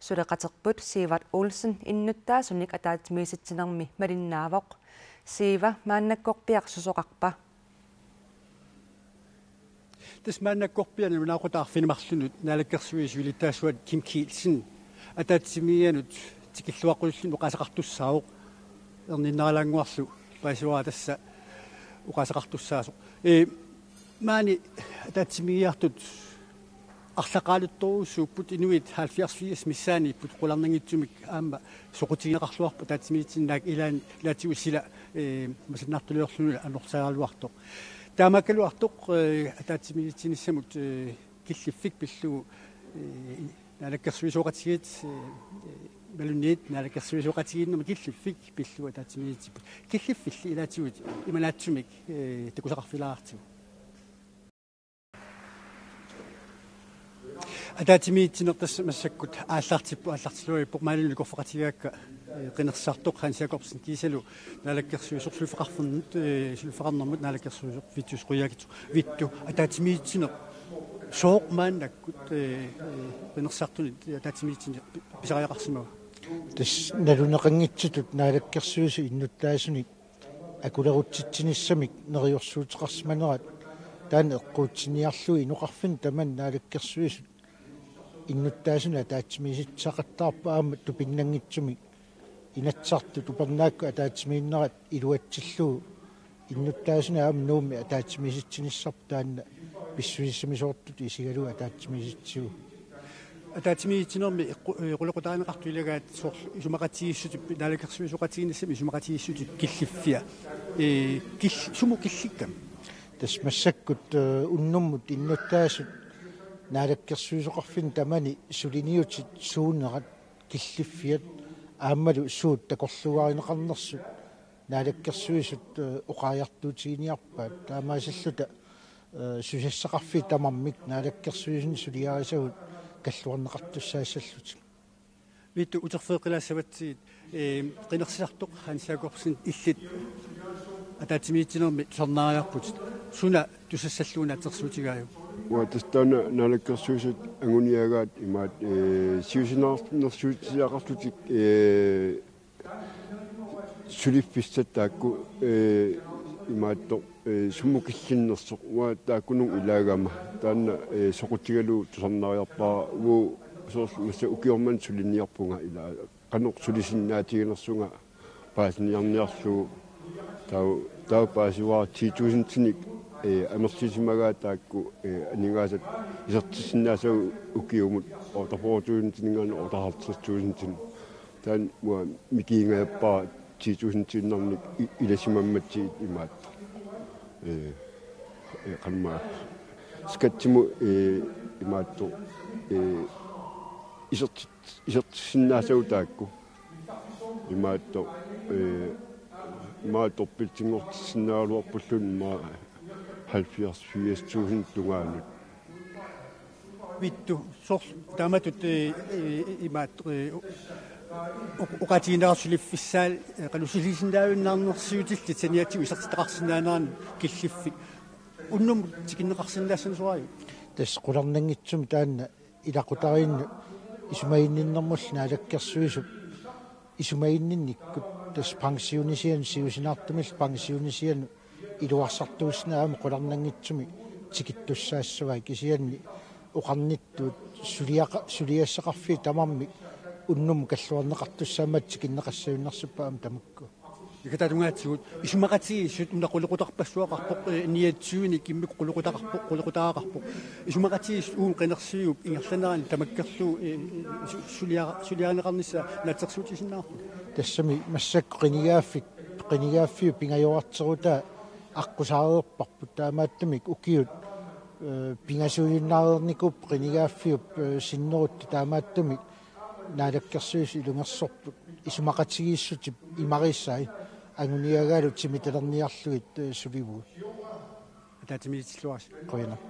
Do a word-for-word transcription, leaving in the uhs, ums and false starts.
Suleqaterput Sivert Olsen innuttaasunik ataatsimiititsinermi malinnaavoq. Siva, maannakkorpiaq susoqarpa? Tassa maannakkorpiaq nalunaaqutaq arfineq-marlunut naalakkersuisut siulittaasuat Kim Kielsen ataatsimiigianut tikilluaqqullugu oqaaseqartussaavoq, erniinnaralaannguarlu paasivara tassa oqaaseqartussaasoq. Ee, maani ataatsimiigiartut arlaqaaluttorujussuupput, inuit halvfjerds firs missaanniipput, qularnanngitsumik aamma soqutigineqarluarpoq ataatsimiititsinni, naak ilaanni ilaatigut sila, ee, masannaartuliorluni annertusaraluartoq. Taamaakkaluartoq, ee, ataatsimiititsinissamut, ee, killiffik pillugu, ee, naalakkersuisooqatigiit, ee, ee, imaluunniit naalakkersuisooqatigiinnermi killiffik pillugu ataatsimiititsipput. Killiffilli ilaatigut imanaatsumik, ee, takusaqarfilaartigu. Ataatsimiititsineq tassa massakkut aallartippoq, aallartiluarpoq, maani ikorfaqatigaakka, ee, qinersisartoq Hans Jakobsen kiisalu naalakkersuisoq suliffeqarfernut, ee, suliffeqarnermut naalakkersuisoq Vittus Qujaukitsoq. Vittus, ataatsimiititsineq sooq maannakkut, ee, ee, qinersisartunit ataatsimiititsineq pi-, pisariaqarsimava? Tassa naluneqanngitsutut naalakkersuisut innuttaasunik akulerutsitsinissamik neriorsuuteqarsimanerat taanna eqquutsiniarlugu inoqarfinni tamanna naalakkersuisut innuttaasunut ataatsimiisitsisaqattaarput, aamma tupinnanngitsumik Inatsisartut upernaakkut ataatsimiinnerat iluatsillugu innuttaasunut aamma Nuummi ataatsimiisitsinissarput taanna pissusissamisoortutut isigalugu ataatsimiisitsivugut. Ataatsimiititsinermi qu-, ee, qulequtarineqartut ilagaat soorlu isumaqatigiissutip, naalakkersuisooqatigiinnissamut isumaqatigiissutip killiffia. Ee, kill-, sumut killikkami? Tassa massakkut, ee, unnummut innuttaasut naalakkersuisooqarfinni tamani suliniutit suunerat killiffiat aammalu suut takorluuarineqarnersut naalakkersuisut, ee, oqariartuutiginiarpaat. Taamaasilluta, ee, susassaqarfiit tamarmik naalakkersuisuni suliarisagut kalluarneqartussaassallutik. Vittus, uterfigeqqilaassavatsigit, ee, qinersisartoq Hans Jakobsen illit ataatsimiititsinermi tusarnaariarputit. Suna tusassallugu naatsorsuutigaajuk? Uanga tassa taanna naalakkersuisut anguniagaat imaat, ee, siusinaarnersuutigineqarlutik, ee, suliffissat taakku, ee, imaattoq, ee, sumut killinnersoq, uanga taakkununnga ilaagama taanna, ee, soqutigalugu tusarnaariarpara, uagut soorlu massa ukioq manna suliniarpunga, ilaa qanoq sulisinnaatiginersunga paasiniarniarlugu. Taava, taava paasivara ti tusindinik, ee, amerlisimagaat taakku, ee, aningaasat isertissinnaasagut ukiumut otteogfyrre tusindininngaanniit otteoghalvtreds tusindinut. Taanna uanga mikiingajappara ti tusindiinnarnik i-, ilasimammatsigit imaattoq. Ee, ee, qanma skattimut, ee, imaattoq, ee, iserti-, isertissinnaasagut taakku. Imaattoq, ee, imaattoq piltinngortissinnaagaluarpulluunniit ima halvfjerds firs tusind tungaanut. Vittus, soorlu taamatut, ee, ee, imaattoq, ee, o-, o-, oqaatigineqartut suliffissaat, ee, qanoq sulisinnaajunnarnersiutillit saniatigut isertitaqarsinnaanerannik killiffik. Unnummut tikinneqarsinnaassanersorajuk? Tassa qularnanngitsumik taanna ilaqutariinnut isumaginninnermullu naalakkersuisup isumaginninnikkut tassa pensionisianut, siusinaartumillu pensionisianut iluarsartuussineq aamma qularnanngitsumik tikittussaassavai, kisianni oqarnittut suliaqa-, suliassaqarfiit tamarmik unnummut kalluarneqartussaammat tikinneqassajunnarsippat aamma tamakku. Ikataatungaatsigut isumaqatigiissut una qulequtarpassuaqarpoq, ee, niogtyvenik immikkut qulequtaqarpoq, qulequtaqarpoq. Isumaqatigiissut uuma qinersiviup ingerlanerani tamakkerlugu, ee, su-, suliara-, suliarineqarnissaa naatsorsuutigisinnaavarput. Tassami massakkut qinigaaffik, qinigaaffiup pingajuarterutaa aqqusaareerparput, taamaattumik ukiut, ee, pingasuujunnaareernikuupput qinigaaffiup, ee, sinnerutta, taamaattumik naalakkersuisut ilungersorput isumaqatigiissutip imarisai anguniagaalu timitalerniarlugit, ee, sulivugut. Ataatsimiititsilluarisi. Qujanaq.